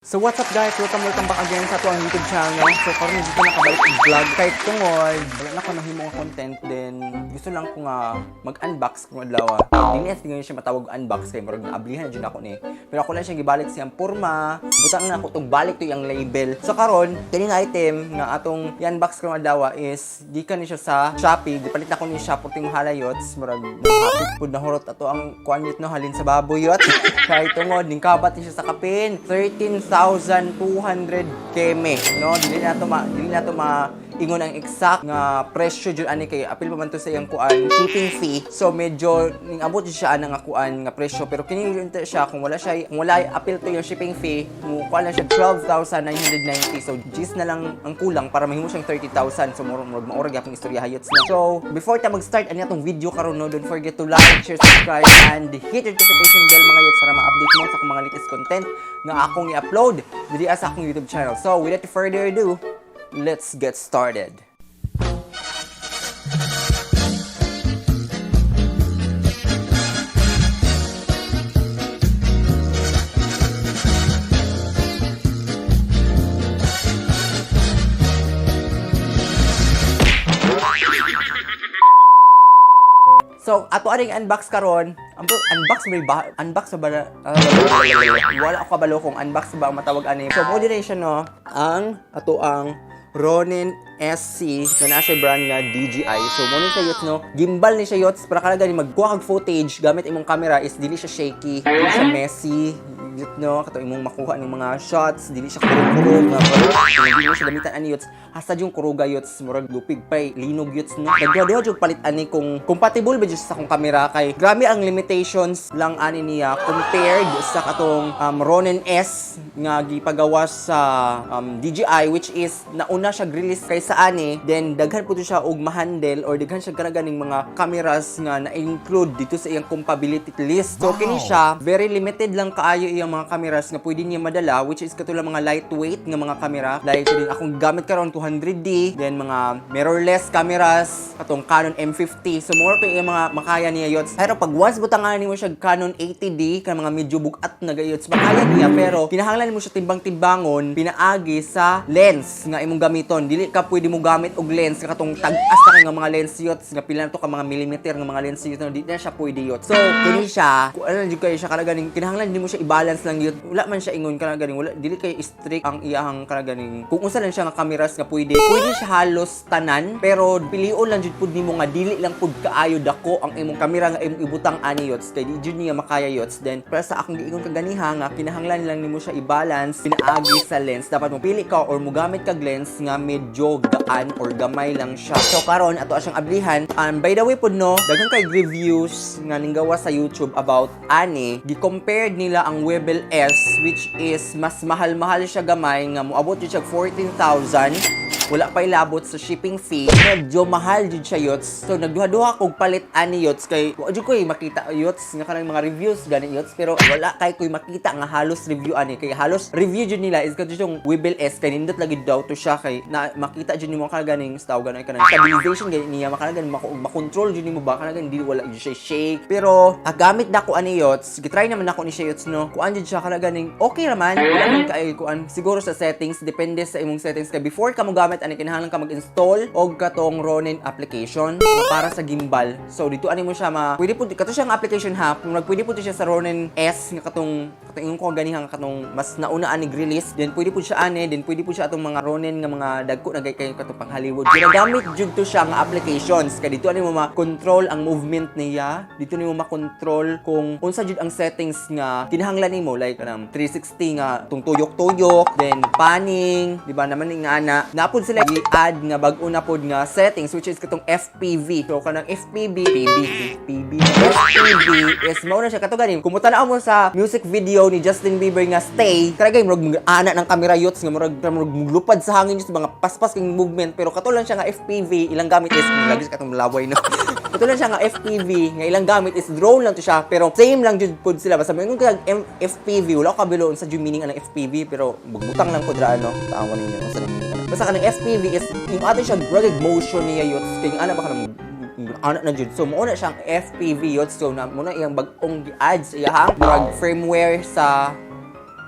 So what's up, guys? Welcome, welcome back again sa atoang YouTube channel. So karon dito nakabalik og vlog kay tungod wala na ko nahimo nga content, then gusto lang ko nga mag-unbox kung adlaw. Dili as tingnan siya matawag unbox kay murag naablihan na jud ako ni. Pero ako lang siya gibalik siyang porma. Butang na ako tong balik to iyang label. So karon kini nga item nga atong i-unbox karong adlaw is gikan ni siya sa Shopee. Gipalit nako ni siya perting mahalayots, murag hapit pud na hurot ato ang kuan no, halin sa baboy yot. Kay tungod ning kabat ni siya sa kapin 13,200 keme no. Dili na to ma ingon ang exact nga presyo jud ani kay apil pa man to sa iyang kuan, shipping fee. So medyo ning abot jud siya ana nga kuan nga presyo, pero kini jud siya kung wala apil to yung shipping fee, mo kuan lang siya 12,990. So gis na lang ang kulang para mahimo siyang 30,000. So murag murag maura gyapon istorya hayots na. So before ta mag-start ani atong video karon no, don't forget to like, share, subscribe and hit the notification bell, mga yots, para ma-update mo sa akong mga latest content nga akong i-upload diri sa akong YouTube channel. So without further ado, let's get started. So, ato aning unbox karon. Ang unbox ba unbox ba wala ako kabalo kung unbox ba ang matawag ani. So, mo din siya no, ang ato ang Ronin SC na naa siya brand nga DJI. So, mo ni siya yots no. Gimbal ni siya yots para kala gani magkuha kag footage gamit imong camera is dili siya shaky, dili siya messy. Yut no, kato imong makuha ng mga shots, dili siya kurog-kurog nga dili mo siya gamitan ani yots. Hasta yung kuruga yots, murag lupig pa linog yots no. Nagduha-duha jud palit ani kung compatible ba jud sa akong kamera kay grabe ang limitations lang ani niya compared sa katong Ronin S nga gipagawa sa DJI, which is nauna siya release kaysa ani. Then daghan pud siya og ma-handle or daghan siya ganing mga cameras nga na-include dito sa iyang compatibility list. So kini siya very limited lang kaayo iyang mga cameras nga pwede niya madala, which is katulad mga lightweight nga mga camera like din akong gamit karon 200D, then mga mirrorless cameras katong Canon M50. So more to iyang mga makaya niya yots. Pero pag once butangan nimo siya Canon 80D kan mga medyo bugat na gayots, makaya niya, pero kinahanglan mo siya timbang-timbangon pinaagi sa lens nga imong gamiton. Dili ka pwede mo gamit og lens nga katong tag-as na kay nga mga lens yots nga pila na to ka mga millimeter nga mga lens yots no, di na siya pwede yots. So kini siya kung ano jud kayo siya kana ganing kinahanglan nimo siya i-balance lang yot. Wala man siya ingon kana ganing wala, dili kay strict ang iyahang kana ganing kung unsa lang siya nga cameras nga pwede. Pwede siya halos tanan, pero pilion lang jud pud nimo nga dili lang pud kaayo dako ang imong kamera nga imong ibutang ani yots kay di jud niya makaya yots. Then para sa akong giingon kaganiha nga kinahanglan lang nimo siya i-balance pinaagi sa lens, dapat mo pili ka or mogamit kag lens nga medyo gaan or gamay lang siya. So karon ato siyang ablihan. By the way pud no, daghan kay reviews nga ninggawa sa YouTube about ani. Gi-compared nila ang Weebill S, which is mas mahal-mahal siya gamay nga moabot jud siya 14,000, wala pa ilabot sa shipping fee. Medyo mahal jud siya yots. So nagduha-duha kog palit ani yots kay wa jud koy makita yots nga kanang mga reviews gani yots, pero wala kay koy makita nga halos review ani kay halos review jud nila is kadto yung Weebill S kay nindot lagi daw to siya kay na makita jud nimo ka ganing tawag gani kanang stabilization gani niya, makana gani makontrol jud nimo ba kana gani dili wala jud siya shake. Pero gamit na ko ani yots, gitry naman nako ni siya yots no. Kuan jud siya kana ganing okay raman, wala man kay kuan siguro sa settings, depende sa imong settings kay before ka mo gamit ani kinahanglan ka mag-install og katong Ronin application para sa gimbal. So dito ani mo siya ma pwede pud kato siya nga application ha, kung pwede pud siya sa Ronin S nga katong katong ingon ko ganiha nga katong mas nauna ani release, then pwede pud siya ani, then pwede pud siya atong mga Ronin nga mga dagko na kay katong pang Hollywood. Ginagamit jud to siya nga applications kay dito ani mo ma-control ang movement niya, dito nimo ma-control kung unsa jud ang settings nga kinahanglan nimo, like kanang 360 nga tung tuyok-tuyok, then panning, di ba naman ni nga ana. Napud sila i-add nga bag-o na pod nga settings, which is katong FPV. So kanang FPV, PB, PB, FPV is mao na siya kato gani. Kung mutanaw mo sa music video ni Justin Bieber nga "Stay", kaya gay murag ana ng camera yots nga murag murag muglupad sa hangin sa mga paspas king movement, pero kato lang siya nga FPV ilang gamit is lagi sa katong laway no. Kato lang siya nga FPV nga ilang gamit is drone lang to siya, pero same lang jud pud sila. Basta moingon kag FPV, wala ko kabalo unsa jud meaning ang FPV, pero magbutang lang ko dra ano, taawon ninyo unsa meaning ana. Basta kanang FPV is yung ato siya rugged motion niya yots kay ana ba kanang ana na jud. So mo na siyang FPV yots. So na mo na iyang bag-ong gi-add sa iyahang murag firmware sa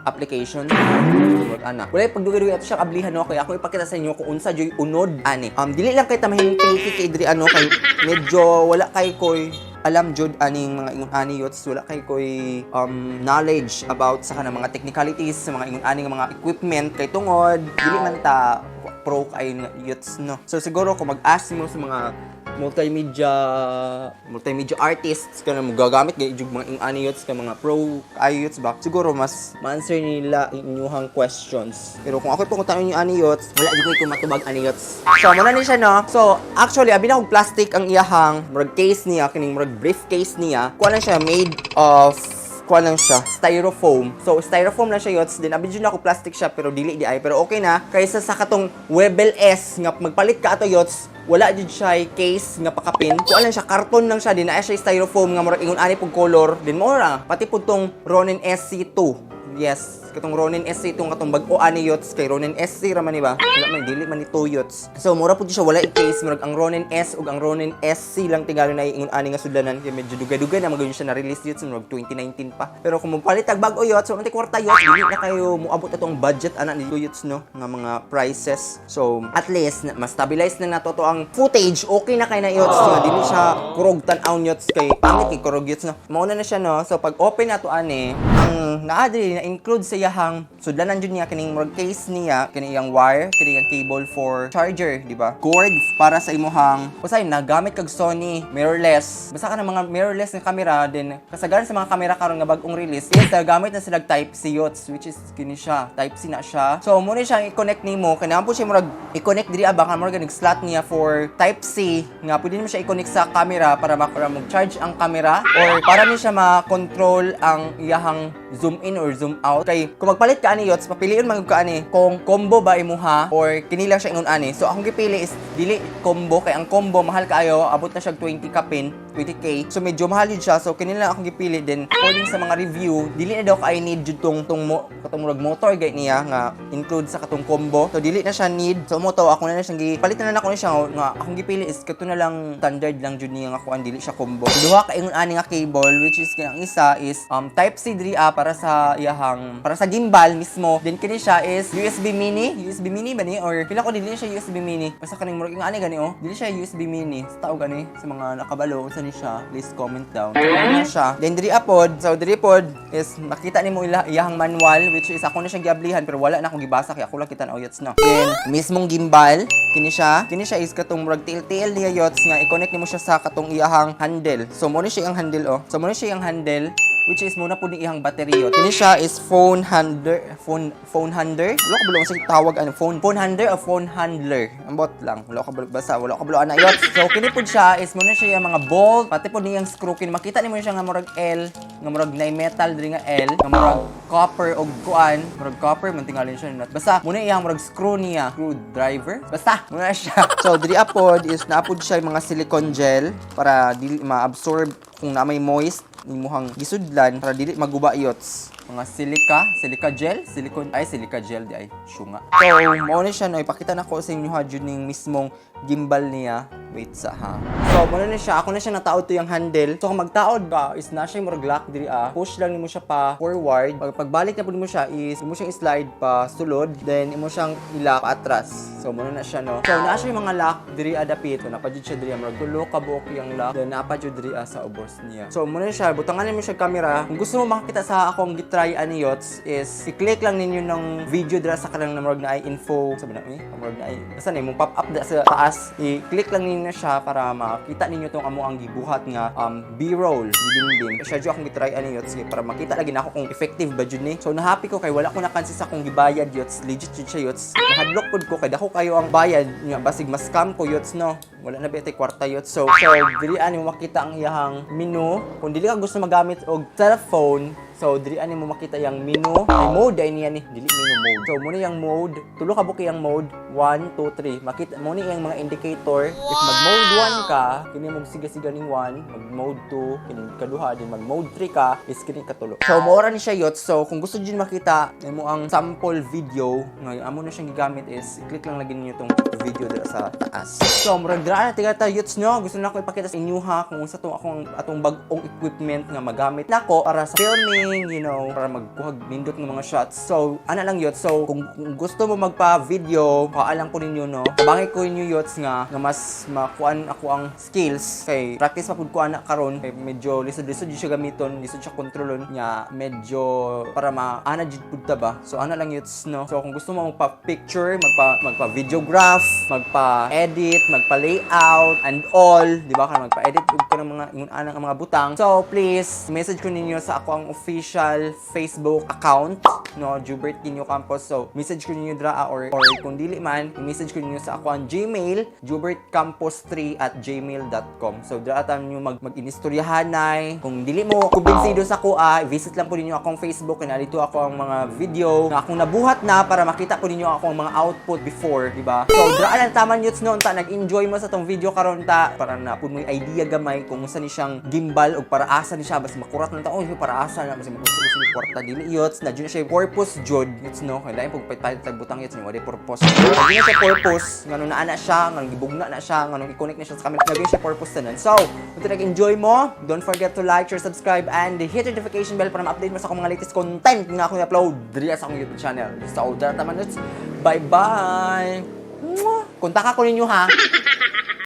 application. Murag ana. Wala pagdugay-dugay, ato siya ablihan, no, kay ako ipakita sa inyo kung unsa joy unod ani. Dili lang kay ta mahimong picky kay diri ano, kay medyo wala kay koy alam jud aning mga ingon ani, yots. Wala kay koy knowledge about sa kanang mga technicalities sa mga ingon ani nga mga equipment kay tungod dili man ta pro kay nga, yots, no. So siguro kung mag-ask mo sa mga multimedia artists kana mo gagamit gay jud mga ing ani, yots, ka mga pro ay, yots ba, siguro mas ma-answer nila inyuhang questions. Pero kung ako pangutanon ninyo ani, yots, wala jud ko matubag ani, yots. So mao na ni siya, no. So actually, abi na kog plastic ang iyahang murag case niya, kining murag briefcase niya. Kuha lang siya, made of kuha lang siya, styrofoam. So, styrofoam lang siya, yots. Din, abi jud ako plastic siya, pero dili di ay. Pero okay na. Kaysa sa katong Wevel S, nga magpalit ka ato, yots, wala jud siya case nga pakapin. Kuha lang siya, karton lang siya. Din, naa siya styrofoam nga murag ingon ani pug color. Din mo ra. Pati pud tong Ronin SC2. Yes, katong Ronin SC itong katong bag-o ani, yots, kay Ronin SC ra man ni ba? Wala man, dili man ni 2, yots. So mura pud siya, wala i-case. Murag ang Ronin S ug ang Ronin SC lang tingalo na ingon ani nga sudlanan kay medyo dugay-dugay na magud siya na release, yots, murag 2019 pa. Pero kung mopalit tag bag-o, yots, so man kwarta, yots, dili na kayo moabot atong budget ana ni, yots, no, nga mga prices. So at least na, mas stabilize na nato to ang footage, okay na kay na, yots, nga dili siya kurog tan-aw, yots, kay pangit kay kurog, yots, no. Mao na na siya, no. So pag open nato ani, ang naa diri na include sa iyahang sudlanan jud niya kining murag case niya, kini iyang wire, kini iyang cable for charger, di ba? Cord para sa imuhang usay nagamit kag Sony mirrorless. Basta ka ng mga mirrorless nga camera din, kasagaran sa mga camera karon nga bag-ong release is nagamit na sila Type C, yots, which is kini siya, Type C na siya. So mo ni siya i-connect nimo, kailangan po siya murag i-connect diri aba ka murag nag-slot niya for Type C nga pwede nimo siya i-connect sa camera para mag-charge ang camera or para ni siya ma-control ang iyahang zoom in or zoom out. Kay kung magpalit ka ani, yots, papilion man gud ka ani kung combo ba imuha or kini lang siya ingon ani. So akong gipili is dili combo kay ang combo mahal kaayo, abot na siya 20 kapin, 20K. So medyo mahal yun siya. So kini lang akong gipili din. According sa mga review, dili na daw kay need jud tong mo katong murag motor gay niya nga include sa katong combo. So dili na siya need. So mo to ako na na siyang gipalit na lang ako ni siya nga akong gipili is kato na lang, standard lang jud niya nga kuan, dili siya combo. Duha ka ingon ani nga cable, which is ang isa is type C diri ah, para sa iyahang para sa gimbal mismo. Then kini siya is USB mini, USB mini ba ni or pila ko, dili siya USB mini. Basta kaning murag ingon ani gani oh. Dili siya USB mini. Sa tao gani sa mga nakabalo unsa ni siya, please comment down. So, ano na siya. Then diri apod, so diri pod is makita nimo ila iyahang manual, which is ako na siya giablihan pero wala na akong gibasa kay ako lang kita na yots, no. Then mismong gimbal kini siya. Kini siya is katong murag tiil-tiil niya, yots, nga i-connect nimo siya sa katong iyahang handle. So mo ni siya ang handle oh. So mo ni siya ang handle, which is muna po ni iyang battery yun. Kini siya is phone handler, phone handler. Wala ko sa tawag ano, phone handler o phone handler. Ambot lang. Wala ko basta wala ko ana yun. So kini pud siya is muna siya yung mga bolt, pati pud niyang screw, kini makita nimo siya nga murag L, nga murag na metal diri nga L, nga murag copper og kuan, murag copper man tingalin siya. Basta muna iyang murag screw niya, screwdriver. Basta muna siya. So diri apod is naapod siya yung mga silicone gel para dili ma-absorb kung na may moist imuhang gisudlan para dili maguba, yots. Mga silica gel, silicone ay silica gel di ay syunga. So, mao ni siya, no, ipakita na ko sa inyo ha jud ning mismong gimbal niya. Wait sa ha. So, mao na siya, ako na siya nataod to yung handle. So, kung magtaod ka is na siya murag lock diri ah. Push lang nimo siya pa forward. Pag pagbalik na pud mo siya is imo siyang slide pa sulod, then imo siyang i-lock pa atras. So, mao na siya, no. So, naa siya yung mga lock diri ah dapit. So, napa jud siya diri ah, murag tulo ka buok yung lock. Then napa jud diri ah sa ubos niya. So, mao na siya, butangan nimo siya camera. Kung gusto mo makakita sa akong gitry ani, yots, is i-click lang ninyo ng video dira sa kanang murag na ay info sabi na eh, murag na ay basta na imong pop up da sa taas, i-click lang ninyo siya para makita ninyo tong amo ang gibuhat nga B-roll ni Bim Bim. Siya jud akong gitry ani, yots, para makita lagi nako kung effective ba jud ni. So na-happy ko kay wala ko nakansi sa akong gibayad, yots. Legit jud siya, yots. Nahadlok pud ko kay dako kayo ang bayad nya, basig ma-scam ko, yots, no. Wala na ba kwarta, yots. So diri ani mo makita ang iyahang menu kung dili ka gusto magamit og cellphone. So diri ani mo makita yang menu ay mode ay niya ni, dili menu, mode. So mo ni yang mode, tulo ka buki ang mode, 1 2 3. Makita mo ni yang mga indicator. If mag mode 1 ka, kini mo siga-siga ning 1, mag mode 2 kini kaduha din, mag mode 3 ka is kini katulo. So mo ni siya, yots. So kung gusto jud makita nimo ang sample video nga amo na siyang gigamit is i-click lang lagi ninyo tong video dira sa taas. So murag dira na tiga ta, yots, no. Gusto na ako ipakita sa inyo ha kung unsa tong akong atong bag-ong equipment nga magamit nako para sa filming. lighting, para magkuhag nindot ng mga shots. So, ana lang yun. So, kung gusto mo magpa-video, paalam ko ninyo, no? Tabangay ko ninyo, yots, nga mas makuan ako ang skills. Kay, practice pa pud ko ana karon. Kay, medyo lisod-lisod jud siya gamiton, lisod siya kontrolon nya, medyo para maana jud pud ta ba. So, ana lang, yots, no? So, kung gusto mo magpa-picture, magpa-videograph, magpa-edit, magpa-layout, and all, di ba? Kaya magpa-edit ug ka ng mga ingon anang ang mga butang. So, please, message ko ninyo sa ako ang official Facebook account, no, Jubert Quinio Campos. So, message ko ninyo dra or kung dili man, message ko ninyo sa ako ang Gmail, jubertcampos3@gmail.com. So, dra ta ninyo mag-inistoryahanay. Kung dili mo kumbinsido sa kuha, visit lang po ninyo akong Facebook kay dito ako ang mga video na akong nabuhat na para makita po ninyo ako ang mga output before, di ba? So, dra lang taman, yots, no, unta nag-enjoy mo sa tong video karon ta para na pud mo idea gamay kung unsa ni siyang gimbal ug para asa ni siya, basta makurat lang ta, oh, para asa na, basta makurat sa kwarta, dili, yots. Na jud na siya purpose jud, yots, no? Kay lain pug palit tag butang, yots, ni wala purpose. Na jud na siya purpose ngano naa na siya, ngano gibugna na siya, ngano i-connect na siya sa camera, na jud siya purpose tanan. So, kung nag-enjoy mo, don't forget to like, share, subscribe and hit the notification bell para ma-update mo sa akong mga latest content nga akong i-upload diri sa akong YouTube channel. So, dara taman, yots. Bye bye. Mwah! Kontaka ko ninyo, ha.